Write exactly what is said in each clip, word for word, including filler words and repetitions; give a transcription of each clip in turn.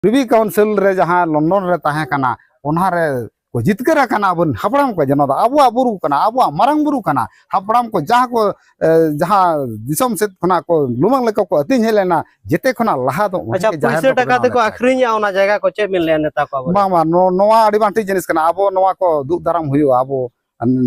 Privi council ᱨᱮ ᱡᱟᱦᱟᱸ London ᱨᱮ ᱛᱟᱦᱮᱸ ᱠᱟᱱᱟ, ᱚᱱᱟ ᱨᱮ ᱠᱚ ᱡᱤᱛᱠᱟᱹᱨ ᱟᱠᱟᱱᱟ ᱟᱵᱚ ᱦᱟᱯᱲᱟᱢ ᱠᱚ, ᱡᱮ ᱱᱚᱣᱟ ᱫᱚ ᱟᱵᱚᱣᱟᱜ ᱵᱩᱨᱩ ᱠᱟᱱᱟ, ᱟᱵᱚᱣᱟᱜ ᱢᱟᱨᱟᱝ ᱵᱩᱨᱩ ᱠᱟᱱᱟ᱾ ᱦᱟᱯᱲᱟᱢ ᱠᱚ ᱡᱟᱦᱟᱸ ᱠᱚ, ᱮ, ᱡᱟᱦᱟᱸ ᱫᱤᱥᱚᱢ ᱥᱮᱫ ᱠᱷᱚᱱᱟᱜ ᱠᱚ ᱞᱩᱢᱟᱹᱝ ᱞᱮᱠᱟ ᱠᱚ ᱟᱹᱛᱤᱧ ᱦᱮᱡ ᱞᱮᱱᱟ, ᱡᱮᱛᱮ ᱠᱷᱚᱱᱟᱜ ᱞᱟᱦᱟ ᱫᱚ ᱚᱸᱰᱮ ᱟᱪᱪᱷᱟ, ᱜᱮ ᱡᱟᱦᱮᱨ ᱯᱩᱭᱥᱟᱹ ᱫᱚ ᱴᱟᱠᱟ ᱵᱮᱱᱟᱣ ᱛᱮᱠᱚ ᱞᱮᱫ ᱛᱟᱦᱮᱸ ᱟᱹᱠᱷᱨᱤᱧᱟ ᱠᱟᱱᱟ᱾ ᱚᱱᱟ ᱡᱟᱭᱜᱟ ᱠᱚ, ᱪᱮᱫ ᱵᱤᱱ ᱞᱟᱹᱭᱟ ᱱᱮᱛᱟ ᱠᱚ ᱟᱵᱚ ᱵᱟᱝ, ᱨᱮᱱ? ᱵᱟᱝ, ᱱᱚ-, ᱱᱚᱣᱟ ᱟᱹᱰᱤ ᱵᱟᱝ ᱴᱷᱤᱠ ᱡᱤᱱᱤᱥ ᱠᱟᱱᱟ᱾ ᱟᱵᱚ ᱱᱚᱣᱟ ᱠᱚ ᱫᱩᱜ ᱫᱟᱨᱟᱢ ᱦᱩᱭᱩᱜᱼᱟ᱾ ᱟᱵᱚ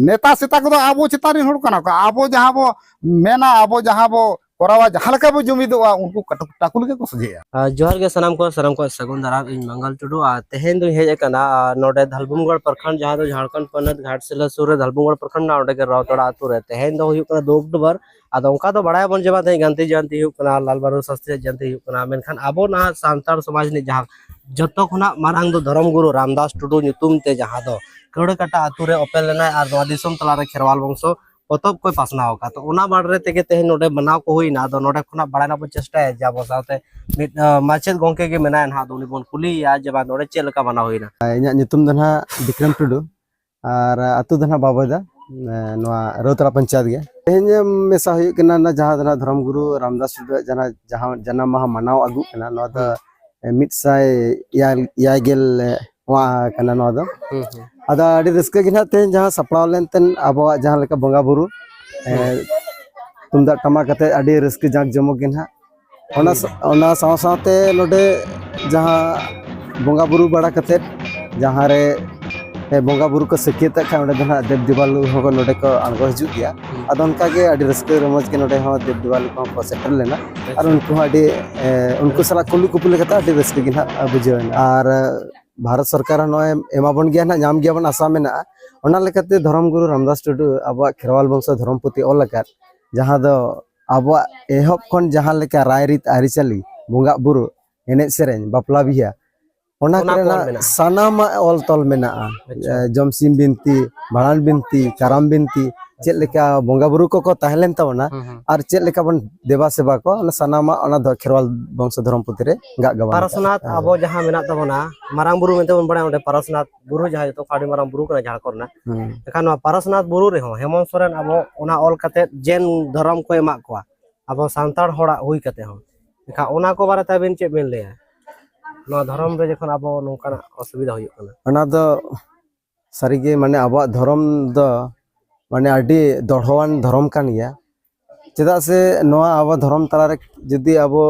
ᱱᱮᱛᱟ ᱥᱮᱛᱟ ᱠᱚᱫᱚ ᱟᱵᱚ ᱪᱮᱛᱟᱱ ᱨᱮᱱ ᱦᱚᱲ ᱠᱟᱱᱟ ᱠᱚ᱾ ᱟᱵᱚ ᱡᱟᱦᱟᱸ ᱵᱚ ᱢᱮᱱᱟ, ᱟᱵᱚ ᱡᱟᱦᱟᱸ ᱵᱚ ᱠᱚᱨᱟᱣᱟ, ᱡᱟᱦᱟᱸ ᱞᱮᱠᱟ ᱵᱚ ᱡᱩᱢᱤᱫᱚᱜᱼᱟ, ᱩᱱᱠᱩ ᱠᱟᱴᱩ-, ᱴᱟᱠᱩ ᱞᱮᱠᱟ ᱠᱚ ᱥᱚᱡᱷᱮᱜᱼᱟ᱾ ᱟᱨ ᱡᱚᱦᱟᱨ ᱜᱮ ᱥᱟᱱᱟᱢ ᱠᱚ, ᱥᱟᱱᱟᱢ ᱠᱚ ᱥᱟᱹᱜᱩᱱ ᱫᱟᱨᱟᱢ᱾ ᱤᱧ ᱢᱚᱝᱜᱚᱞ ᱴᱩᱰᱩ, ᱟᱨ ᱛᱮᱦᱮᱧ ᱫᱚᱧ ᱦᱮᱡ ᱟᱠᱟᱱᱟ, ᱟᱨ ᱱᱚᱰᱮ ᱫᱷᱟᱞᱵᱷᱩᱢᱜᱚᱲ ᱯᱨᱚᱠᱷᱚᱸᱰ, ᱡᱟᱦᱟᱸ ᱫᱚ ᱡᱷᱟᱲᱠᱷᱚᱸᱰ ᱯᱚᱱᱚᱛ ᱜᱷᱟᱴᱥᱤᱞᱟᱹ ᱥᱩᱨ ᱨᱮ ᱫᱷᱟᱞᱵᱷᱩᱢᱜᱚᱲ ᱯᱨᱚᱠᱷᱚᱸᱰ ᱢᱮᱱᱟᱜᱼᱟ, ᱚᱸᱰᱮ ᱜᱮ ᱨᱟᱣᱛᱚᱲᱟ ᱟᱹᱛᱩ ᱨᱮ᱾ ᱛᱮᱦᱮᱧ ᱫᱚ ᱦᱩᱭᱩᱜ ᱠᱟᱱᱟ ᱫᱩ ᱚᱠᱴᱳᱵᱚᱨ᱾ ᱟᱫᱚ ᱚᱱᱠᱟ ᱫᱚ ᱵᱟᱲᱟᱭ ᱟᱵᱚᱱ ᱡᱮ ᱵᱟᱝ ᱛᱮᱦᱮᱧ ᱜᱟᱱᱫᱷᱤ ᱡᱚᱭᱚᱱᱛᱤ ᱦᱩᱭᱩᱜ ᱠᱟᱱᱟ, ᱞᱟᱞ ᱵᱟᱦᱟᱫᱩᱨ ᱥᱟᱥᱛᱨᱤᱭᱟᱜ ᱡᱚᱭᱚᱱᱛᱤ ᱦᱩᱭᱩᱜ ᱠᱟᱱᱟ, ᱢᱮᱱᱠᱷᱟᱱ ᱟᱵᱚ ᱱᱟᱦᱟᱜ ᱥᱟᱱᱛᱟᱲ ᱥᱚᱢᱟᱡᱽ ᱨᱤᱱᱤᱡ ᱡᱟᱦᱟᱸ ᱡᱚᱛᱚ ᱠᱷᱚᱱᱟᱜ ᱢᱟᱨᱟᱝ ᱫᱚ ᱫᱷᱚᱨᱚᱢ ᱜᱩᱨᱩ ᱨᱟᱢᱫᱟᱥ ᱴᱩᱰᱩ ᱧᱩᱛᱩᱢ ᱛᱮ ᱡᱟᱦᱟᱸ ᱫᱚ ᱠᱟᱹᱣᱲᱟᱹᱠᱟᱴᱟ ᱟᱹᱛᱩ ᱨᱮ ᱚᱯᱮᱞ ᱞᱮᱱᱟᱭ ᱟᱨ ᱱᱚᱣᱟ ᱫᱤᱥᱚᱢ ᱛᱟᱞᱟᱨᱮ ᱠᱷᱮᱨᱣᱟᱞ ᱵᱚᱝᱥᱚ ᱯᱚᱛᱚᱵ ᱠᱚᱭ ᱯᱟᱥᱱᱟᱣ ᱟᱠᱟᱫ᱾ ᱛᱚ ᱚᱱᱟ ᱵᱟᱨᱮ ᱛᱮᱜᱮ ᱛᱮᱦᱮᱧ ᱱᱚᱰᱮ ᱢᱟᱱᱟᱣ ᱠᱚ ᱦᱩᱭᱱᱟ᱾ ᱟᱫᱚ ᱱᱚᱰᱮ ᱠᱷᱚᱱᱟᱜ ᱵᱟᱲᱟᱭ ᱨᱮᱱᱟᱜ ᱵᱚᱱ ᱪᱮᱥᱴᱟᱭᱟ ᱡᱮ ᱟᱵᱚ ᱥᱟᱶᱛᱮ ᱢᱤᱫ, ᱟᱸ, ᱢᱟᱪᱮᱫ ᱜᱚᱢᱠᱮ ᱜᱮ ᱢᱮᱱᱟᱭᱟ ᱱᱟᱦᱟᱜ, ᱟᱫᱚ ᱩᱱᱤ ᱵᱚᱱ ᱠᱩᱞᱤᱭᱮᱭᱟ ᱡᱮ ᱵᱟᱝ ᱱᱚᱰᱮ ᱪᱮᱫ ᱞᱮᱠᱟ ᱢᱟᱱᱟᱣ ᱦᱩᱭᱱᱟ᱾ ᱤᱧᱟᱹᱜ ᱧᱩᱛᱩᱢ ᱫᱚ ᱱᱟᱦᱟᱜ ᱵᱤᱠᱨᱚᱢ ᱴᱩᱰᱩ ᱟᱨ ᱟᱹᱛᱩ ᱫᱚ ᱱᱟᱦᱟᱜ ᱵᱟᱵᱚᱭᱫᱟ, ᱮ, ᱱᱚᱣᱟ ᱨᱟᱹᱣᱛᱟᱲᱟ ᱯᱚᱧᱪᱟᱭᱮᱛ ᱜᱮ᱾ ᱛᱮᱦᱮᱧ ᱢᱮᱥᱟ ᱦᱩᱭᱩᱜ ᱠᱟᱱᱟ ᱚᱱᱟ ᱡᱟᱦᱟᱸ ᱫᱚ ᱱᱟᱦᱟᱜ ᱫᱷᱚᱨᱚᱢ ᱜᱩᱨᱩ ᱨᱟᱢᱫᱟᱥ ᱴᱩᱰᱩᱣᱟᱜ ᱡᱟᱦᱟᱸ, ᱡᱟᱦᱟᱸ ᱡᱟᱱᱟᱢ ᱢᱟᱦᱟ ᱢᱟᱱᱟᱣ ᱟᱹᱜᱩᱜ ᱠᱟᱱᱟ, ᱱᱚᱣᱟ ᱫᱚ, ᱦᱩᱸ᱾ ᱮ, ᱢᱤᱫ ᱥᱟᱭ ᱮᱭᱟᱭ, ᱮᱭᱟᱭ ᱜᱮᱞ ᱱᱚᱣᱟ ᱠᱟᱱᱟ ᱱᱚᱣᱟ ᱫᱚ᱾ ᱦᱩᱸ, ᱦᱩᱸ᱾ ᱟᱫᱚ ᱟᱹᱰᱤ ᱨᱟᱹᱥᱠᱟᱹ ᱜᱮ ᱱᱟᱦᱟᱜ ᱛᱮᱦᱮᱧ ᱡᱟᱦᱟᱸ ᱥᱟᱯᱲᱟᱣ ᱞᱮᱱ ᱛᱮᱱ ᱟᱵᱚᱣᱟᱜ ᱡᱟᱦᱟᱸ ᱞᱮᱠᱟ ᱵᱚᱸᱜᱟ ᱵᱩᱨᱩ, ᱮ, ᱦᱩᱸ᱾ ᱛᱩᱢᱫᱟᱜ ᱴᱟᱢᱟᱠ ᱟᱛᱮ ᱟᱹᱰᱤ ᱨᱟᱹᱥᱠᱟᱹ ᱡᱟᱸᱠ ᱡᱚᱢᱚᱠ ᱜᱮ ᱱᱟᱦᱟᱜ᱾ ᱚᱱᱟ ᱦᱩᱸ᱾ ᱥᱟ-, ᱚᱱᱟ ᱥᱟᱶ ᱥᱟᱶᱛᱮ ᱱᱚᱰᱮ ᱡᱟᱦᱟᱸ ᱵᱚᱸᱜᱟ ᱵᱩᱨᱩ ᱵᱟᱲᱟ ᱠᱟᱛᱮᱫ ᱡᱟᱦᱟᱸ ᱨᱮ, ᱮ, ᱵᱚᱸᱜᱟ ᱵᱩᱨᱩ ᱠᱚ ᱥᱟᱹᱠᱷᱭᱟᱹᱛ ᱟᱜ ᱠᱷᱟᱱ ᱚᱸᱰᱮ ᱫᱚ ᱱᱟᱦᱟᱜ ᱫᱮᱵ ᱫᱮᱵᱟᱞᱳ ᱦᱚᱸ ᱱᱚᱰᱮ ᱠᱚ ᱟᱬᱜᱚ ᱦᱤᱡᱩᱜ ᱜᱮᱭᱟ᱾ ᱦᱩᱸ᱾ ᱟᱫᱚ ᱚᱱᱠᱟ ᱜᱮ ᱟᱹᱰᱤ ᱨᱟᱹᱥᱠᱟᱹ ᱨᱚᱢᱚᱡᱽ ᱜᱮ ᱱᱚᱰᱮ ᱦᱚᱸ ᱫᱮᱵ ᱫᱮᱵᱟᱞᱳ ᱠᱚᱦᱚᱸ ᱠᱚ ᱥᱮᱴᱮᱨ ᱞᱮᱱᱟ᱾ ᱟᱨ ᱟᱪᱪᱷᱟ᱾ ᱩᱱᱠᱩ ᱦᱚᱸ ᱟᱹᱰᱤ, ᱮ, ᱩᱱᱠᱩ ᱥᱟᱞᱟᱜ ᱠᱩᱞᱤ ᱠᱩᱯᱞᱤ ᱠᱟᱛᱮ ᱟᱹᱰᱤ ᱨᱟᱹᱥᱠᱟᱹ ᱜᱮ ᱱᱟᱦᱟᱜ ᱵᱩᱡᱷᱟᱹᱣ ᱮᱱᱟ᱾ ᱟᱨ ᱵᱷᱟᱨᱚᱛ ᱥᱚᱨᱠᱟᱨ ᱦᱚᱸ ᱱᱚᱜᱼᱚᱭ ᱮᱢᱟ ᱵᱚᱱ ᱜᱮᱭᱟ ᱱᱟᱦᱟᱜ, ᱧᱟᱢ ᱜᱮᱭᱟ ᱵᱚᱱ, ᱟᱥᱟ ᱢᱮᱱᱟᱜᱼᱟ᱾ ᱚᱱᱟ ᱞᱮᱠᱟᱛᱮ ᱫᱷᱚᱨᱚᱢ ᱜᱩᱨᱩ ᱨᱟᱢᱫᱟᱥ ᱴᱩᱰᱩ ᱟᱵᱚᱣᱟᱜ ᱠᱷᱮᱨᱣᱟᱞ ᱵᱚᱝᱥᱚ ᱫᱷᱚᱨᱚᱢ ᱯᱩᱛᱷᱤ ᱚᱞ ᱟᱠᱟᱫ, ᱡᱟᱦᱟᱸ ᱫᱚ ᱟᱵᱚᱣᱟᱜ ᱮᱦᱚᱵ ᱠᱷᱚᱱ ᱡᱟᱦᱟᱸ ᱞᱮᱠᱟ ᱨᱟᱭᱨᱤᱛ, ᱟᱹᱨᱤᱪᱟᱹᱞᱤ, ᱵᱚᱸᱜᱟ ᱵᱩᱨᱩ, ᱮᱱᱮᱡ ᱥᱮᱨᱮᱧ, ᱵᱟᱯᱞᱟ ᱵᱤᱦᱟᱹ, ᱚᱱᱟ ᱚᱱᱟ ᱠᱚ ᱚᱞ ᱠᱚᱨᱮᱱᱟᱜ ᱢᱮᱱᱟᱜᱼᱟ? ᱥᱟᱱᱟᱢᱟᱜ ᱚᱞ ᱛᱚᱞ ᱢᱮᱱᱟᱜᱼᱟ᱾ ᱟᱪᱪᱷᱟ᱾ ᱮ, ᱡᱚᱢᱥᱤᱢ ᱵᱤᱱᱛᱤ, ᱵᱷᱟᱸᱰᱟᱱ ᱵᱤᱱᱛᱤ, ᱠᱟᱨᱟᱢ ᱵᱤᱱᱛᱤ, ᱪᱮᱫ ᱞᱮᱠᱟ ᱵᱚᱸᱜᱟ ᱵᱩᱨᱩ ᱠᱚᱠᱚ ᱛᱟᱦᱮᱸ ᱞᱮᱱ ᱛᱟᱵᱚᱱᱟ, ᱦᱩᱸ, ᱦᱩᱸ᱾ ᱟᱨ ᱪᱮᱫ ᱞᱮᱠᱟ ᱵᱚᱱ ᱫᱮᱵᱟ ᱥᱮᱵᱟ ᱠᱚᱣᱟ, ᱚᱱᱟ ᱥᱟᱱᱟᱢᱟᱜ ᱚᱱᱟ ᱫᱚ ᱠᱷᱮᱨᱣᱟᱞ ᱵᱚᱝᱥᱚ ᱫᱷᱚᱨᱚᱢ ᱯᱩᱛᱷᱤ ᱨᱮ ᱜᱟᱜ ᱜᱟᱵᱟᱱ ᱟᱠᱟᱫᱼᱟ᱾ ᱯᱟᱨᱟᱥᱱᱟᱛᱷ ᱦᱮᱸ᱾ ᱟᱵᱚ ᱡᱟᱦᱟᱸ ᱢᱮᱱᱟᱜ ᱛᱟᱵᱚᱱᱟ, ᱢᱟᱨᱟᱝ ᱵᱩᱨᱩ ᱢᱮᱱᱛᱮ ᱵᱚᱱ ᱵᱟᱲᱟᱭᱟ, ᱚᱸᱰᱮ ᱯᱟᱨᱟᱥᱱᱟᱛᱷ ᱵᱩᱨᱩ ᱡᱟᱦᱟᱸ ᱡᱚᱛᱚ ᱠᱷᱚᱱ ᱟᱹᱰᱤ ᱢᱟᱨᱟᱝ ᱵᱩᱨᱩ ᱠᱟᱱᱟ ᱡᱷᱟᱲᱠᱷᱚᱸᱰ ᱨᱮᱱᱟᱜ᱾ ᱦᱩᱸ᱾ ᱮᱱᱠᱷᱟᱱ ᱱᱚᱣᱟ ᱯᱟᱨᱟᱥᱱᱟᱛᱷ ᱵᱩᱨᱩ ᱨᱮᱦᱚᱸ ᱦᱮᱢᱚᱱᱛ ᱥᱚᱨᱮᱱ ᱟᱵᱚ ᱚᱱᱟ ᱚᱞ ᱠᱟᱛᱮᱫ ᱡᱮᱱ ᱫᱷᱚᱨᱚᱢ ᱠᱚ ᱮᱢᱟᱜ ᱠᱚᱣᱟ, ᱟᱵᱚ ᱥᱟᱱᱛᱟᱲ ᱦᱚᱲᱟᱜ ᱦᱩᱭ ᱠᱟᱛᱮ ᱦᱚᱸ᱾ ᱮᱱᱠᱷᱟᱱ ᱚᱱᱟ ᱠᱚ ᱵᱟᱨᱮᱛᱮ ᱟᱵᱤᱱ ᱪᱮᱫ ᱵᱤᱱ ᱞᱟᱹᱭᱟ? ᱱᱚᱣᱟ ᱫᱷᱚᱨᱚᱢ ᱨᱮ ᱡᱚᱠᱷᱚᱱ ᱟᱵᱚ ᱱᱚᱝᱠᱟᱱᱟᱜ ᱚᱥᱩᱵᱤᱫᱷᱟ ᱦᱩᱭᱩᱜ ᱠᱟᱱᱟ? ᱚᱱᱟ ᱫᱚ ᱥᱟᱹᱨᱤᱜᱮ, ᱢᱟᱱᱮ, ᱟᱵᱚᱣᱟᱜ ᱫᱷᱚᱨᱚᱢ ᱫᱚ, ᱢᱟᱱᱮ, ᱟᱹᱰᱤ ᱫᱚᱲᱦᱚᱣᱟᱱ ᱫᱷᱚᱨᱚᱢ ᱠᱟᱱ ᱜᱮᱭᱟ᱾ ᱪᱮᱫᱟᱜ ᱥᱮ ᱱᱚᱣᱟ ᱟᱵᱚ ᱫᱷᱚᱨᱚᱢ ᱛᱟᱞᱟᱨᱮ ᱡᱩᱫᱤ ᱟᱵᱚ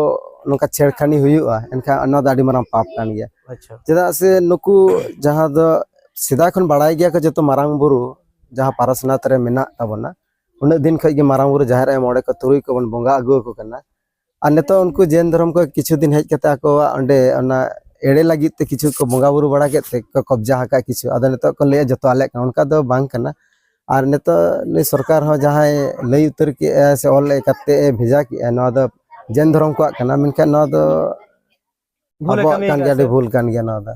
ᱱᱚᱝᱠᱟ ᱪᱷᱮᱲᱠᱷᱟᱱᱤ ᱦᱩᱭᱩᱜᱼᱟ, ᱮᱱᱠᱷᱟᱱ ᱱᱚᱣᱟ ᱫᱚ ᱟᱹᱰᱤ ᱢᱟᱨᱟᱝ ᱯᱟᱯ ᱠᱟᱱ ᱜᱮᱭᱟ᱾ ᱟᱪᱪᱷᱟ᱾ ᱪᱮᱫᱟᱜ ᱥᱮ ᱱᱩᱠᱩ ᱡᱟᱦᱟᱸ ᱫᱚ ᱥᱮᱫᱟᱭ ᱠᱷᱚᱱ ᱵᱟᱲᱟᱭ ᱜᱮᱭᱟ ᱠᱚ ᱡᱚᱛᱚ ᱢᱟᱨᱟᱝ ᱵᱩᱨᱩ ᱡᱟᱦᱟᱸ ᱯᱟᱨᱟᱥᱱᱟᱛᱷ ᱨᱮ ᱢᱮᱱᱟᱜ ᱛᱟᱵᱚᱱᱟ, ᱩᱱᱟᱹᱜ ᱫᱤᱱ ᱠᱷᱚᱱ ᱜᱮ ᱢᱟᱨᱟᱝ ᱵᱩᱨᱩ, ᱡᱟᱦᱮᱨ ᱟᱭᱳ, ᱢᱚᱬᱮ ᱠᱚ ᱛᱩᱨᱩᱭ ᱠᱚᱵᱚᱱ ᱵᱚᱸᱜᱟ ᱟᱹᱜᱩ ᱟᱠᱚ ᱠᱟᱱᱟ᱾ ᱟᱨ ᱱᱤᱛᱚᱜ ᱩᱱᱠᱩ ᱡᱮᱱ ᱫᱷᱚᱨᱚᱢ ᱠᱚ ᱠᱤᱪᱷᱩ ᱫᱤᱱ ᱦᱮᱡ ᱠᱟᱛᱮ ᱟᱠᱚᱣᱟᱜ ᱚᱸᱰᱮ ᱚᱱᱟ ᱮᱲᱮ ᱞᱟᱹᱜᱤᱫ ᱛᱮ ᱠᱤᱪᱷᱩ ᱠᱚ ᱵᱚᱸᱜᱟ ᱵᱩᱨᱩ ᱵᱟᱲᱟ ᱠᱮᱫ ᱛᱮ ᱠᱚ ᱠᱚᱵᱽᱡᱟ ᱟᱠᱟᱫ ᱠᱤᱪᱷᱩ, ᱟᱫᱚ ᱱᱤᱛᱚᱜ ᱠᱚ ᱞᱟᱹᱭᱟ ᱡᱚᱛᱚ ᱟᱞᱮᱭᱟᱜ ᱠᱟᱱᱟ, ᱚᱱᱠᱟ ᱫᱚ ᱵᱟᱝ ᱠᱟᱱᱟ᱾ ᱟᱨ ᱱᱤᱛᱚᱜ ᱱᱩᱭ ᱥᱚᱨᱠᱟᱨ ᱦᱚᱸ ᱡᱟᱦᱟᱸᱭ ᱞᱟᱹᱭ ᱩᱛᱟᱹᱨ ᱠᱮᱜᱼᱟ ᱥᱮ ᱚᱞ ᱠᱟᱛᱮ ᱮ ᱵᱷᱮᱡᱟ ᱠᱮᱜᱼᱟ, ᱱᱚᱣᱟ ᱫᱚ ᱡᱮᱱ ᱫᱷᱚᱨᱚᱢ ᱠᱚᱣᱟᱜ ᱠᱟᱱᱟ, ᱢᱮᱱᱠᱷᱟᱱ ᱱᱚᱣᱟ ᱫᱚ ᱵᱷᱩᱞᱮ ᱟᱵᱚᱣᱟᱜ ᱠᱟᱹᱢᱤ ᱠᱟᱱ ᱟᱠᱟᱫ ᱜᱮᱭᱟ, ᱟᱹᱰᱤ ᱥᱮ? ᱵᱷᱩᱞ ᱠᱟᱱ ᱜᱮᱭᱟ ᱱᱚᱣᱟ ᱫᱚ᱾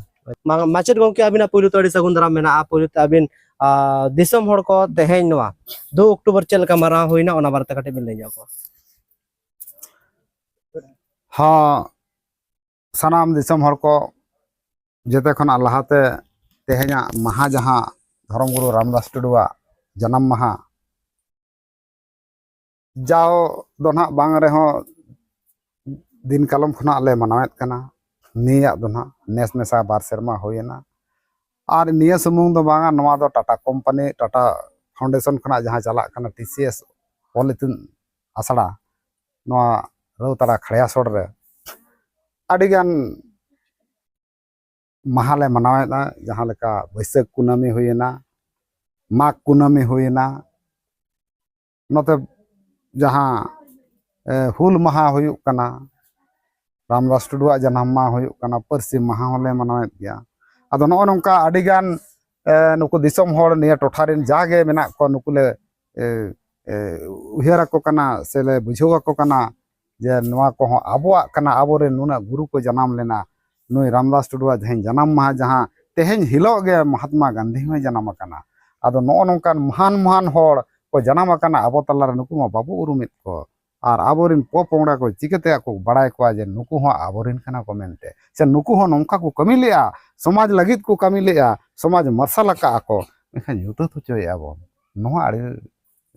ᱢᱟ-, ᱢᱟᱪᱮᱫ ᱜᱚᱢᱠᱮ, ᱟᱹᱵᱤᱱᱟᱜ ᱯᱩᱭᱞᱩ ᱛᱮ ᱟᱹᱰᱤ ᱥᱟᱹᱜᱩᱱ ᱫᱟᱨᱟᱢ ᱢᱮᱱᱟᱜᱼᱟ᱾ ᱯᱩᱭᱞᱩ ᱛᱮ ᱟᱹᱵᱤᱱ, ᱟ, ᱫᱤᱥᱚᱢ ᱦᱚᱲ ᱠᱚ ᱛᱮᱦᱮᱧ ᱱᱚᱣᱟ ᱫᱩ ᱚᱠᱴᱳᱵᱚᱨ ᱪᱮᱫ ᱞᱮᱠᱟ ᱢᱟᱱᱟᱣ ᱦᱩᱭᱱᱟ, ᱚᱱᱟ ᱵᱟᱨᱮᱛᱮ ᱠᱟᱹᱴᱤᱡ ᱵᱤᱱ ᱞᱟᱹᱭ ᱧᱚᱜ ᱟᱠᱚᱣᱟ᱾ ᱦᱚᱸ, ᱥᱟᱱᱟᱢ ᱫᱤᱥᱚᱢ ᱦᱚᱲ ᱠᱚ, ᱡᱮᱛᱮ ᱠᱷᱚᱱᱟᱜ ᱞᱟᱦᱟᱛᱮ ᱛᱮᱦᱮᱧᱟᱜ ᱢᱟᱦᱟ, ᱡᱟᱦᱟᱸ ᱫᱷᱚᱨᱚᱢ ᱜᱩᱨᱩ ᱨᱟᱢᱫᱟᱥ ᱴᱩᱰᱩᱣᱟᱜ ᱡᱟᱱᱟᱢ ᱢᱟᱦᱟ, ᱡᱟᱣ ᱫᱚ ᱱᱟᱦᱟᱜ ᱵᱟᱝ ᱨᱮᱦᱚᱸ ᱫᱤᱱ ᱠᱟᱞᱚᱢ ᱠᱷᱚᱱᱟᱜ ᱞᱮ ᱢᱟᱱᱟᱣᱮᱫ ᱠᱟᱱᱟ᱾ ᱱᱤᱭᱟᱹ ᱫᱚ ᱱᱟᱦᱟᱜ ᱱᱮᱥ ᱢᱮᱥᱟ ᱵᱟᱨ ᱥᱮᱨᱢᱟ ᱦᱩᱭᱮᱱᱟ᱾ ᱟᱨ ᱱᱤᱭᱟᱹ ᱥᱩᱢᱩᱝ ᱫᱚ ᱵᱟᱝᱟ, ᱱᱚᱣᱟ ᱫᱚ ᱴᱟᱴᱟ ᱠᱳᱢᱯᱟᱱᱤ, ᱴᱟᱴᱟ ᱯᱷᱟᱣᱩᱱᱰᱮᱥᱚᱱ ᱠᱷᱚᱱᱟᱜ ᱡᱟᱦᱟᱸ ᱪᱟᱞᱟᱜ ᱠᱟᱱᱟ ᱴᱤ ᱥᱤ ᱮᱥ ᱚᱞ ᱤᱛᱩᱱ ᱟᱥᱲᱟ, ᱱᱚᱣᱟ ᱨᱟᱹᱣᱛᱟᱲᱟ ᱠᱷᱟᱲᱭᱟᱥᱚᱲ ᱨᱮ ᱟᱹᱰᱤᱜᱟᱱ ᱢᱟᱦᱟ ᱞᱮ ᱢᱟᱱᱟᱣᱮᱫᱼᱟ, ᱡᱟᱦᱟᱸ ᱞᱮᱠᱟ ᱵᱟᱹᱭᱥᱟᱹᱠᱷ ᱠᱩᱱᱟᱹᱢᱤ ᱦᱩᱭᱮᱱᱟ, ᱢᱟᱜᱽ ᱠᱩᱱᱟᱹᱢᱤ ᱦᱩᱭᱮᱱᱟ, ᱱᱚᱛᱮ ᱡᱟᱦᱟᱸ, ᱮ, ᱦᱩᱞ ᱢᱟᱦᱟ ᱦᱩᱭᱩᱜ ᱠᱟᱱᱟ, ᱨᱟᱢᱫᱟᱥ ᱴᱩᱰᱩᱣᱟᱜ ᱡᱟᱱᱟᱢ ᱢᱟᱦᱟ ᱦᱩᱭᱩᱜ ᱠᱟᱱᱟ, ᱯᱟᱹᱨᱥᱤ ᱢᱟᱦᱟ ᱦᱚᱸᱞᱮ ᱢᱟᱱᱟᱣᱮᱫ ᱜᱮᱭᱟ᱾ ᱟᱫᱚ ᱱᱚᱜᱼᱚ ᱱᱚᱝᱠᱟ ᱟᱹᱰᱤᱜᱟᱱ, ᱮ, ᱱᱩᱠᱩ ᱫᱤᱥᱚᱢ ᱦᱚᱲ ᱱᱤᱭᱟᱹ ᱴᱚᱴᱷᱟ ᱨᱮᱱ ᱡᱟᱜᱮ ᱢᱮᱱᱟᱜ ᱠᱚᱣᱟ, ᱱᱩᱠᱩ ᱞᱮ, ᱮ, ᱮ, ᱩᱭᱦᱟᱹᱨ ᱟᱠᱚ ᱠᱟᱱᱟ ᱥᱮ ᱞᱮ ᱵᱩᱡᱷᱟᱹᱣ ᱟᱠᱚ ᱠᱟᱱᱟ ᱡᱮ ᱱᱚᱣᱟ ᱠᱚᱦᱚᱸ ᱟᱵᱚᱣᱟᱜ ᱠᱟᱱᱟ, ᱟᱵᱚᱨᱮᱱ ᱱᱩᱱᱟᱹᱜ ᱜᱩᱨᱩ ᱠᱚ ᱡᱟᱱᱟᱢ ᱞᱮᱱᱟ, ᱱᱩᱭ ᱨᱟᱢᱫᱟᱥ ᱴᱩᱰᱩᱣᱟᱜ ᱡᱟᱦᱟᱸ ᱡᱟᱱᱟᱢ ᱢᱟᱦᱟ, ᱡᱟᱦᱟᱸ ᱛᱮᱦᱮᱧ ᱦᱤᱞᱳᱜ ᱜᱮ ᱢᱚᱦᱟᱛᱢᱟ ᱜᱟᱱᱫᱷᱤ ᱦᱚᱸᱭ ᱡᱟᱱᱟᱢ ᱟᱠᱟᱱᱟ᱾ ᱟᱫᱚ ᱱᱚᱜᱼᱚ ᱱᱚᱝᱠᱟᱱ ᱢᱚᱦᱟᱱ ᱢᱚᱦᱟᱱ ᱦᱚᱲ ᱠᱚ ᱡᱟᱱᱟᱢ ᱟᱠᱟᱱᱟ ᱟᱵᱚ ᱛᱟᱞᱟᱨᱮ, ᱱᱩᱠᱩ ᱢᱟ ᱵᱟᱵᱚ ᱩᱨᱩᱢᱮᱫ ᱠᱚ᱾ ᱟᱨ ᱟᱵᱚᱨᱮᱱ ᱯᱚᱯᱚᱝᱲᱟ ᱠᱚ ᱪᱤᱠᱟᱹᱛᱮ ᱟᱠᱚ ᱵᱟᱲᱟᱭ ᱠᱚᱣᱟ ᱡᱮ ᱱᱩᱠᱩ ᱦᱚᱸ ᱟᱵᱚᱨᱮᱱ ᱠᱟᱱᱟ ᱠᱚ ᱢᱮᱱᱛᱮ, ᱥᱮ ᱱᱩᱠᱩ ᱦᱚᱸ ᱱᱚᱝᱠᱟ ᱠᱚ ᱠᱟᱹᱢᱤ ᱞᱮᱜᱼᱟ, ᱥᱚᱢᱟᱡᱽ ᱞᱟᱹᱜᱤᱫ ᱠᱚ ᱠᱟᱹᱢᱤ ᱞᱮᱜᱼᱟ, ᱥᱚᱢᱟᱡᱽ ᱢᱟᱨᱥᱟᱞ ᱟᱠᱟᱜᱼᱟ ᱠᱚ, ᱢᱮᱱᱠᱷᱟᱱ ᱧᱩᱛᱟᱹᱛ ᱦᱚᱪᱚᱭᱮᱫᱼᱟ ᱵᱚᱱ᱾ ᱱᱚᱣᱟ ᱟᱹᱰᱤ,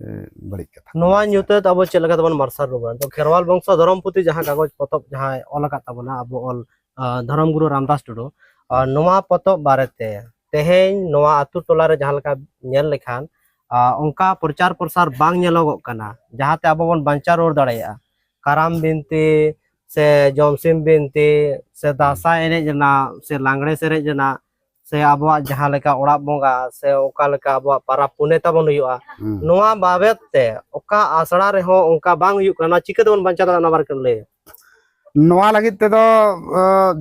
ᱮ, ᱵᱟᱹᱲᱤᱡ ᱠᱟᱛᱷᱟ ᱠᱟᱱᱟ᱾ ᱱᱚᱣᱟ ᱧᱩᱛᱟᱹᱛ ᱟᱵᱚ ᱪᱮᱫ ᱞᱮᱠᱟ ᱛᱮᱵᱚᱱ ᱢᱟᱨᱥᱟᱞ ᱨᱩᱣᱟᱹᱲᱟ? ᱛᱚ, ᱠᱷᱮᱨᱣᱟᱞ ᱵᱚᱝᱥᱚ ᱫᱷᱚᱨᱚᱢ ᱯᱩᱛᱷᱤ ᱡᱟᱦᱟᱸ ᱠᱟᱜᱚᱡᱽ ᱯᱚᱛᱚᱵ ᱡᱟᱦᱟᱸᱭ ᱚᱞ ᱟᱠᱟᱫ ᱛᱟᱵᱚᱱᱟ, ᱟᱵᱚ ᱚᱞ ᱫᱷᱚᱨᱚᱢ ᱜᱩᱨᱩ ᱨᱟᱢᱫᱟᱥ ᱴᱩᱰᱩ, ᱱᱚᱣᱟ ᱯᱚᱛᱚᱵ ᱵᱟᱨᱮᱛᱮ ᱛᱮᱦᱮᱧ ᱱᱚᱣᱟ ᱟᱹᱛᱩ ᱴᱚᱞᱟ ᱨᱮ ᱡᱟᱦᱟᱸ ᱞᱮᱠᱟ ᱧᱮᱞ ᱞᱮᱠᱷᱟᱱ, ᱚᱱᱠᱟ ᱯᱨᱚᱪᱟᱨ ᱯᱨᱚᱥᱟᱨ ᱵᱟᱝ ᱧᱮᱞᱚᱜᱚᱜ ᱠᱟᱱᱟ, ᱡᱟᱦᱟᱸᱛᱮ ᱟᱵᱚ ᱵᱚᱱ ᱵᱟᱧᱪᱟᱣ ᱨᱩᱣᱟᱹᱲ ᱫᱟᱲᱮᱭᱟᱜᱼᱟ᱾ ᱠᱟᱨᱟᱢ ᱵᱤᱱᱛᱤ ᱥᱮ ᱡᱚᱢᱥᱤᱢ ᱵᱤᱱᱛᱤ ᱥᱮ ᱫᱟᱸᱥᱟᱭ ᱮᱱᱮᱡ ᱨᱮᱱᱟᱜ ᱥᱮ ᱞᱟᱜᱽᱲᱮ ᱥᱮᱨᱮᱧ ᱨᱮᱱᱟᱜ ᱥᱮ ᱟᱵᱚᱣᱟᱜ ᱡᱟᱦᱟᱸ ᱞᱮᱠᱟ ᱚᱲᱟᱜ ᱵᱚᱸᱜᱟ ᱥᱮ ᱚᱠᱟ ᱞᱮᱠᱟ ᱟᱵᱚᱣᱟᱜ ᱯᱟᱨᱟᱵᱽ ᱯᱩᱱᱟᱹᱭ ᱛᱟᱵᱚᱱ ᱦᱩᱭᱩᱜᱼᱟ, ᱦᱩᱸ᱾ ᱱᱚᱣᱟ ᱵᱟᱵᱚᱫ ᱛᱮ ᱚᱠᱟ ᱟᱥᱲᱟ ᱨᱮᱦᱚᱸ ᱚᱱᱠᱟ ᱵᱟᱝ ᱦᱩᱭᱩᱜ ᱠᱟᱱᱟ, ᱱᱚᱣᱟ ᱪᱤᱠᱟᱹ ᱛᱮᱵᱚᱱ ᱵᱟᱧᱪᱟᱣ ᱫᱟᱲᱮᱭᱟᱜᱼᱟ, ᱚᱱᱟ ᱵᱟᱨᱮ ᱛᱮ ᱞᱟᱹᱭ? ᱱᱚᱣᱟ ᱞᱟᱹᱜᱤᱫ ᱛᱮᱫᱚ,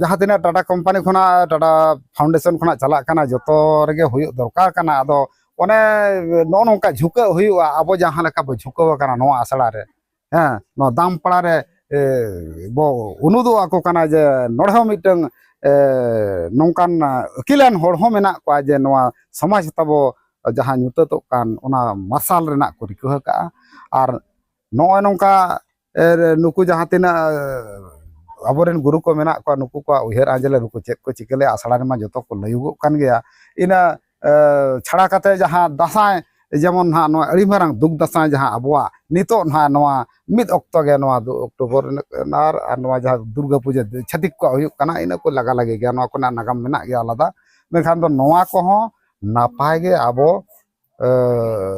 ᱡᱟᱦᱟᱸ ᱛᱤᱱᱟᱹᱜ ᱴᱟᱴᱟ ᱠᱳᱢᱯᱟᱱᱤ ᱠᱷᱚᱱᱟᱜ, ᱴᱟᱴᱟ ᱯᱷᱟᱣᱩᱱᱰᱮᱥᱚᱱ ᱠᱷᱚᱱᱟᱜ ᱪᱟᱞᱟᱜ ᱠᱟᱱᱟ, ᱡᱚᱛᱚ ᱨᱮᱜᱮ ᱦᱩᱭᱩᱜ ᱫᱚᱨᱠᱟᱨ ᱠᱟᱱᱟ᱾ ᱟᱫᱚ ᱚᱱᱮ ᱱᱚᱜᱼᱚ ᱱᱚᱝᱠᱟ ᱡᱷᱩᱠᱟᱹᱜ ᱦᱩᱭᱩᱜᱼᱟ, ᱟᱵᱚ ᱡᱟᱦᱟᱸ ᱞᱮᱠᱟ ᱵᱚ ᱡᱷᱩᱠᱟᱹᱣ ᱟᱠᱟᱱᱟ ᱱᱚᱣᱟ ᱟᱥᱲᱟ ᱨᱮ, ᱦᱮᱸ, ᱱᱚᱣᱟ ᱫᱟᱢᱯᱟᱲᱟ ᱨᱮ, ᱮ, ᱵᱚ ᱩᱱᱩᱫᱩᱜ ᱟᱠᱚ ᱠᱟᱱᱟ ᱡᱮ ᱱᱚᱰᱮ ᱦᱚᱸ ᱢᱤᱫᱴᱟᱝ, ᱮ, ᱱᱚᱝᱠᱟᱱ ᱟᱹᱠᱤᱞᱟᱱ ᱦᱚᱲ ᱦᱚᱸ ᱢᱮᱱᱟᱜ ᱠᱚᱣᱟ ᱡᱮ ᱱᱚᱣᱟ ᱥᱚᱢᱟᱡᱽ ᱛᱟᱵᱚ ᱡᱟᱦᱟᱸ ᱧᱩᱛᱟᱹᱛᱚᱜ ᱠᱟᱱ, ᱚᱱᱟ ᱢᱟᱨᱥᱟᱞ ᱨᱮᱱᱟᱜ ᱠᱚ ᱨᱤᱠᱟᱹ ᱟᱠᱟᱫᱼᱟ᱾ ᱟᱨ ᱱᱚᱜᱼᱚᱭ ᱱᱚᱝᱠᱟ, ᱮ, ᱱᱩᱠᱩ ᱡᱟᱦᱟᱸ ᱛᱤᱱᱟᱹᱜ, ᱮ, ᱟᱵᱚᱨᱮᱱ ᱜᱩᱨᱩ ᱠᱚ ᱢᱮᱱᱟᱜ ᱠᱚᱣᱟ, ᱱᱩᱠᱩ ᱠᱚᱣᱟᱜ ᱩᱭᱦᱟᱹᱨ ᱟᱸᱡᱮᱞ ᱨᱮ ᱱᱩᱠᱩ ᱪᱮᱫ ᱠᱚ ᱪᱤᱠᱟᱹ ᱞᱮᱫᱼᱟ, ᱟᱥᱲᱟ ᱨᱮᱢᱟ ᱡᱚᱛᱚ ᱠᱚ ᱞᱟᱹᱭᱩᱜᱚᱜ ᱠᱟᱱ ᱜᱮᱭᱟ᱾ ᱤᱱᱟᱹ, ᱮ, ᱪᱷᱟᱲᱟ ᱠᱟᱛᱮ ᱡᱟᱦᱟᱸ ᱫᱟᱸᱥᱟᱭ, ᱡᱮᱢᱚᱱ ᱱᱟᱦᱟᱜ ᱱᱚᱣᱟ ᱟᱹᱰᱤ ᱢᱟᱨᱟᱝ ᱫᱩᱠ ᱫᱟᱸᱥᱟᱭ ᱡᱟᱦᱟᱸ ᱟᱵᱚᱣᱟᱜ ᱱᱤᱛᱚᱜ ᱱᱟᱦᱟᱜ ᱱᱚᱣᱟ ᱢᱤᱫ ᱚᱠᱛᱚ ᱜᱮ ᱱᱚᱣᱟ ᱫᱩ ᱚᱠᱴᱳᱵᱚᱨ ᱨᱮᱱᱟᱜ ᱟᱨ, ᱟᱨ ᱱᱚᱣᱟ ᱡᱟᱦᱟᱸ ᱫᱩᱨᱜᱟᱹ ᱯᱩᱡᱟᱹ ᱪᱷᱟᱹᱛᱤᱠ ᱠᱚᱣᱟᱜ ᱦᱩᱭᱩᱜ ᱠᱟᱱᱟ, ᱤᱱᱟᱹ ᱠᱚ ᱞᱟᱜᱟ ᱞᱟᱜᱤ ᱜᱮᱭᱟ, ᱱᱚᱣᱟ ᱠᱚᱨᱮᱱᱟᱜ ᱱᱟᱜᱟᱢ ᱢᱮᱱᱟᱜ ᱜᱮᱭᱟ ᱟᱞᱟᱫᱟ᱾ ᱢᱮᱱᱠᱷᱟᱱ ᱫᱚ ᱱᱚᱣᱟ ᱠᱚᱦᱚᱸ ᱱᱟᱯᱟᱭ ᱜᱮ ᱟᱵᱚ, ᱮ,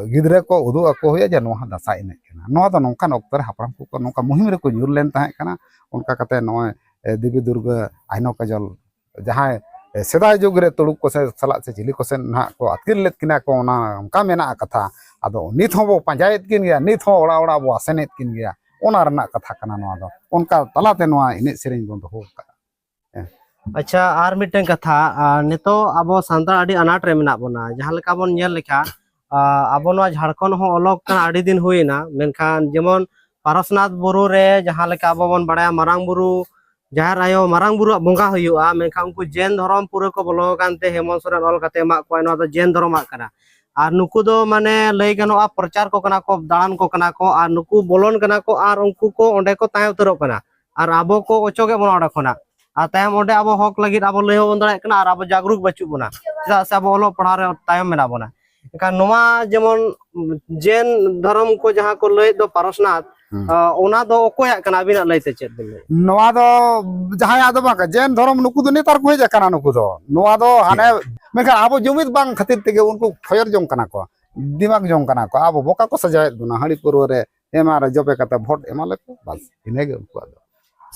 ᱜᱤᱫᱽᱨᱟᱹ ᱠᱚ ᱩᱫᱩᱜ ᱟᱠᱚ ᱦᱩᱭᱩᱜᱼᱟ ᱡᱮ ᱱᱚᱣᱟ ᱦᱚᱸ ᱫᱟᱸᱥᱟᱭ ᱮᱱᱮᱡ ᱠᱟᱱᱟ᱾ ᱱᱚᱣᱟ ᱫᱚ ᱱᱚᱝᱠᱟᱱ ᱚᱠᱛᱚ ᱨᱮ ᱦᱟᱯᱲᱟᱢ ᱠᱚᱠᱚ ᱱᱚᱝᱠᱟ ᱢᱩᱦᱤᱢ ᱨᱮᱠᱚ ᱧᱩᱨ ᱞᱮᱱ ᱛᱟᱦᱮᱸ ᱠᱟᱱᱟ᱾ ᱚᱱᱠᱟ ᱠᱟᱛᱮ ᱱᱚᱜᱼᱚᱭ, ᱮ, ᱫᱮᱵᱤ ᱫᱩᱨᱜᱟᱹ, ᱟᱭᱱᱚ ᱠᱟᱡᱚᱞ, ᱡᱟᱦᱟᱸᱭ, ᱮ, ᱥᱮᱫᱟᱭ ᱡᱩᱜᱽ ᱨᱮ ᱛᱩᱲᱩᱠ ᱠᱚ ᱥᱮ-, ᱥᱟᱞᱟᱜ ᱥᱮ ᱪᱤᱞᱤ ᱠᱚ ᱥᱮ ᱱᱟᱦᱟᱜ ᱠᱚ ᱟᱹᱛᱠᱤᱨ ᱞᱮᱫ ᱠᱤᱱᱟ ᱠᱚ, ᱚᱱᱟ ᱚᱱᱠᱟ ᱢᱮᱱᱟᱜ ᱠᱟᱛᱷᱟ᱾ ᱟᱫᱚ ᱱᱤᱛ ᱦᱚᱸ ᱵᱚ ᱯᱟᱸᱡᱟᱭᱮᱫ ᱠᱤᱱ ᱜᱮᱭᱟ, ᱱᱤᱛ ᱦᱚᱸ ᱚᱲᱟᱜ ᱚᱲᱟᱜ ᱵᱚ ᱟᱥᱮᱱᱮᱫ ᱠᱤᱱ ᱜᱮᱭᱟ᱾ ᱚᱱᱟ ᱨᱮᱱᱟᱜ ᱠᱟᱛᱷᱟ ᱠᱟᱱᱟ ᱱᱚᱣᱟ ᱫᱚ᱾ ᱚᱱᱠᱟ ᱛᱟᱞᱟᱛᱮ ᱱᱚᱣᱟ ᱮᱱᱮᱡ ᱥᱮᱨᱮᱧ ᱵᱚᱱ ᱫᱚᱦᱚ ᱟᱠᱟᱫᱼᱟ᱾ ᱦᱮᱸ᱾ ᱟᱪᱪᱷᱟ, ᱟᱨ ᱢᱤᱫᱴᱟᱝ ᱠᱟᱛᱷᱟ, ᱟᱨ ᱱᱤᱛᱚᱜ ᱟᱵᱚ ᱥᱟᱱᱛᱟᱲ ᱟᱹᱰᱤ ᱟᱱᱟᱴ ᱨᱮ ᱢᱮᱱᱟᱜ ᱵᱚᱱᱟ᱾ ᱡᱟᱦᱟᱸ ᱞᱮᱠᱟ ᱵᱚᱱ ᱧᱮᱞ ᱞᱮᱠᱷᱟᱱ, ᱟᱨ ᱟᱵᱚ ᱱᱚᱣᱟ ᱡᱷᱟᱲᱠᱷᱚᱸᱰ ᱦᱚᱸ ᱚᱞᱚᱜ ᱠᱟᱱᱟ ᱟᱹᱰᱤ ᱫᱤᱱ ᱦᱩᱭᱮᱱᱟ, ᱢᱮᱱᱠᱷᱟᱱ ᱡᱮᱢᱚᱱ ᱯᱟᱨᱚᱥᱱᱟᱛᱷ ᱵᱩᱨᱩ ᱨᱮ ᱡᱟᱦᱟᱸ ᱞᱮᱠᱟ ᱟᱵᱚ ᱵᱚᱱ ᱵᱟᱲᱟᱭᱟ, ᱢᱟᱨᱟᱝ ᱵᱩᱨᱩ, ᱡᱟᱦᱮᱨ ᱟᱭᱳ, ᱢᱟᱨᱟᱝ ᱵᱩᱨᱩᱣᱟᱜ ᱵᱚᱸᱜᱟ ᱦᱩᱭᱩᱜᱼᱟ, ᱢᱮᱱᱠᱷᱟᱱ ᱩᱱᱠᱩ ᱡᱮᱱ ᱫᱷᱚᱨᱚᱢ ᱯᱩᱨᱟᱹ ᱠᱚ ᱵᱚᱞᱚ ᱟᱠᱟᱱ ᱛᱮ ᱦᱮᱢᱚᱱᱛ ᱥᱚᱨᱮᱱ ᱚᱞ ᱠᱟᱛᱮ ᱮᱢᱟᱜ ᱠᱚᱣᱟ, ᱱᱚᱣᱟ ᱫᱚ ᱡᱮᱱ ᱫᱷᱚᱨᱚᱢᱟᱜ ᱠᱟᱱᱟ᱾ ᱟᱨ ᱱᱩᱠᱩ ᱫᱚ ᱢᱟᱱᱮ ᱞᱟᱹᱭ ᱜᱟᱱᱚᱜᱼᱟ ᱯᱨᱚᱪᱟᱨ ᱠᱚ ᱠᱟᱱᱟ ᱠᱚ, ᱫᱟᱬᱟᱱ ᱠᱚ ᱠᱟᱱᱟ ᱠᱚ, ᱟᱨ ᱱᱩᱠᱩ ᱵᱚᱞᱚᱱ ᱠᱟᱱᱟ ᱠᱚ ᱟᱨ ᱩᱱᱠᱩ ᱠᱚ ᱚᱸᱰᱮ ᱠᱚ ᱛᱟᱦᱮᱸ ᱩᱛᱟᱹᱨᱚᱜ ᱠᱟᱱᱟ᱾ ᱟᱨ ᱟᱵᱚ ᱠᱚ ᱚᱪᱚᱜᱮᱫ ᱵᱚᱱᱟ ᱚᱸᱰᱮ ᱠᱷᱚᱱᱟᱜ᱾ ᱟᱨ ᱛᱟᱭᱚᱢ ᱚᱸᱰᱮ ᱟᱵᱚ ᱦᱚᱠ ᱞᱟᱹᱜᱤᱫ ᱟᱵᱚ ᱞᱟᱹᱭ ᱦᱚᱸ ᱵᱟᱵᱚᱱ ᱫᱟᱲᱮᱭᱟᱜ ᱠᱟᱱᱟ ᱟᱨ ᱟᱵᱚ ᱡᱟᱜᱽᱨᱩᱠ ᱵᱟᱹᱪᱩᱜ ᱵᱚᱱᱟ, ᱪᱮᱫᱟᱜ ᱥᱮ ᱟᱵᱚ ᱚᱞᱚᱜ ᱯᱟᱲᱦᱟᱣ ᱨᱮ ᱛᱟᱭᱚᱢ ᱢᱮᱱᱟᱜ ᱵᱚᱱᱟ᱾ ᱮᱱᱠᱷᱟᱱ ᱱᱚᱣᱟ ᱡᱮᱢᱚᱱ ᱡᱮᱱ ᱫᱷᱚᱨᱚᱢ ᱠᱚ ᱡᱟᱦᱟᱸ ᱠᱚ ᱞᱟᱹᱭᱮᱫ ᱫᱚ ᱯᱟᱨᱚᱥᱱᱟᱛᱷ, ᱦᱩᱸ᱾ ᱟᱸ, ᱚᱱᱟ ᱫᱚ ᱚᱠᱚᱭᱟᱜ ᱠᱟᱱᱟ? ᱟᱹᱵᱤᱱᱟᱜ ᱞᱟᱹᱭᱛᱮ ᱪᱮᱫ ᱵᱤᱱ ᱞᱟᱹᱭᱟ? ᱱᱚᱣᱟ ᱫᱚ ᱡᱟᱦᱟᱸᱭᱟᱜ ᱫᱚ ᱵᱟᱝ ᱠᱟᱱᱟ, ᱡᱮᱱ ᱫᱷᱚᱨᱚᱢ ᱱᱩᱠᱩ ᱫᱚ ᱱᱮᱛᱟᱨ ᱠᱚ ᱦᱮᱡ ᱟᱠᱟᱱᱟ, ᱱᱩᱠᱩ ᱫᱚ᱾ ᱱᱚᱣᱟ ᱫᱚ ᱦᱟᱱᱮ, ᱴᱷᱤᱠ᱾ ᱢᱮᱱᱠᱷᱟᱱ ᱟᱵᱚ ᱡᱩᱢᱤᱫ ᱵᱟᱝ ᱠᱷᱟᱹᱛᱤᱨ ᱛᱮᱜᱮ ᱩᱱᱠᱩ ᱯᱷᱚᱭᱚᱨ ᱡᱚᱝ ᱠᱟᱱᱟ ᱠᱚ, ᱫᱤᱢᱟᱜᱽ ᱡᱚᱝ ᱠᱟᱱᱟ ᱠᱚ, ᱟᱵᱚ ᱵᱚᱠᱟ ᱠᱚ ᱥᱟᱡᱟᱣᱮᱫ ᱵᱚᱱᱟ, ᱦᱟᱺᱰᱤ ᱯᱟᱹᱨᱣᱟᱹ ᱨᱮ ᱮᱢᱟ ᱨᱮ ᱡᱚᱵᱮ ᱠᱟᱛᱮ ᱵᱷᱳᱴ ᱮᱢᱟ ᱞᱮᱠᱚ, ᱵᱟᱥ, ᱤᱱᱟᱹᱜᱮ ᱩᱱᱠᱩᱣᱟᱜ ᱫᱚ᱾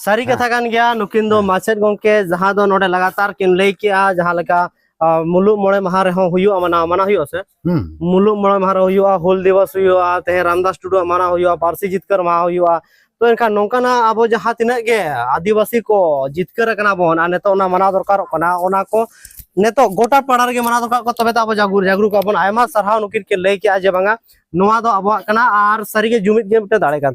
ᱥᱟᱹᱨᱤ ᱦᱮᱸ᱾ ᱠᱟᱛᱷᱟ ᱠᱟᱱ ᱜᱮᱭᱟ, ᱱᱩᱠᱤᱱ ᱫᱚ ᱦᱮᱸ᱾ ᱢᱟᱪᱮᱫ ᱜᱚᱢᱠᱮ ᱡᱟᱦᱟᱸ ᱫᱚ ᱱᱚᱰᱮ ᱞᱟᱜᱟᱛᱟᱨ ᱠᱤᱱ ᱞᱟᱹᱭ ᱠᱮᱜᱼᱟ, ᱡᱟᱦᱟᱸ ᱞᱮᱠᱟ, ᱟᱸ, ᱢᱩᱞᱩᱜ ᱢᱚᱬᱮ ᱢᱟᱦᱟ ᱨᱮᱦᱚᱸ ᱦᱩᱭᱩᱜᱼᱟ, ᱢᱟᱱᱟᱣ, ᱢᱟᱱᱟᱣ ᱦᱩᱭᱩᱜᱼᱟ ᱥᱮ? ᱦᱩᱸ᱾ ᱢᱩᱞᱩᱜ ᱢᱚᱬᱮ ᱢᱟᱦᱟ ᱨᱮ ᱦᱩᱭᱩᱜᱼᱟ, ᱦᱩᱞ ᱫᱤᱵᱚᱥ ᱦᱩᱭᱩᱜᱼᱟ, ᱛᱮᱦᱮᱧ ᱨᱟᱢᱫᱟᱥ ᱴᱩᱰᱩᱣᱟᱜ ᱢᱟᱱᱟᱣ ᱦᱩᱭᱩᱜᱼᱟ, ᱯᱟᱹᱨᱥᱤ ᱡᱤᱛᱠᱟᱹᱨ ᱢᱟᱦᱟ ᱦᱩᱭᱩᱜᱼᱟ᱾ ᱛᱚ ᱮᱱᱠᱷᱟᱱ ᱱᱚᱝᱠᱟᱱᱟᱜ ᱟᱵᱚ ᱡᱟᱦᱟᱸ ᱛᱤᱱᱟᱹᱜ ᱜᱮ ᱟᱹᱫᱤᱵᱟᱹᱥᱤ ᱠᱚ ᱡᱤᱛᱠᱟᱹᱨ ᱟᱠᱟᱱᱟ ᱵᱚᱱ, ᱟᱨ ᱱᱤᱛᱚᱜ ᱚᱱᱟ ᱢᱟᱱᱟᱣ ᱫᱚᱨᱠᱟᱨᱚᱜ ᱠᱟᱱᱟ, ᱚᱱᱟ ᱠᱚ ᱱᱤᱛᱚᱜ ᱜᱚᱴᱟ ᱯᱟᱲᱟ ᱨᱮᱜᱮ ᱢᱟᱱᱟᱣ ᱫᱚᱨᱠᱟᱨ ᱠᱚ, ᱛᱚᱵᱮ ᱛᱚ ᱟᱵᱚ ᱡᱟᱜᱩᱨ-, ᱡᱟᱜᱽᱨᱩᱠ ᱟᱵᱚᱱ᱾ ᱟᱭᱢᱟ ᱥᱟᱨᱦᱟᱣ ᱱᱩᱠᱤᱱ ᱠᱤᱱ ᱞᱟᱹᱭ ᱠᱮᱜᱼᱟ ᱡᱮ ᱵᱟᱝᱟ ᱱᱚᱣᱟ ᱫᱚ ᱟᱵᱚᱣᱟᱜ ᱠᱟᱱᱟ, ᱟᱨ ᱥᱟᱹᱨᱤᱜᱮ ᱡᱩᱢᱤᱫ ᱜᱮ ᱢᱤᱫᱴᱮᱱ ᱫᱟᱲᱮ ᱠᱟᱱ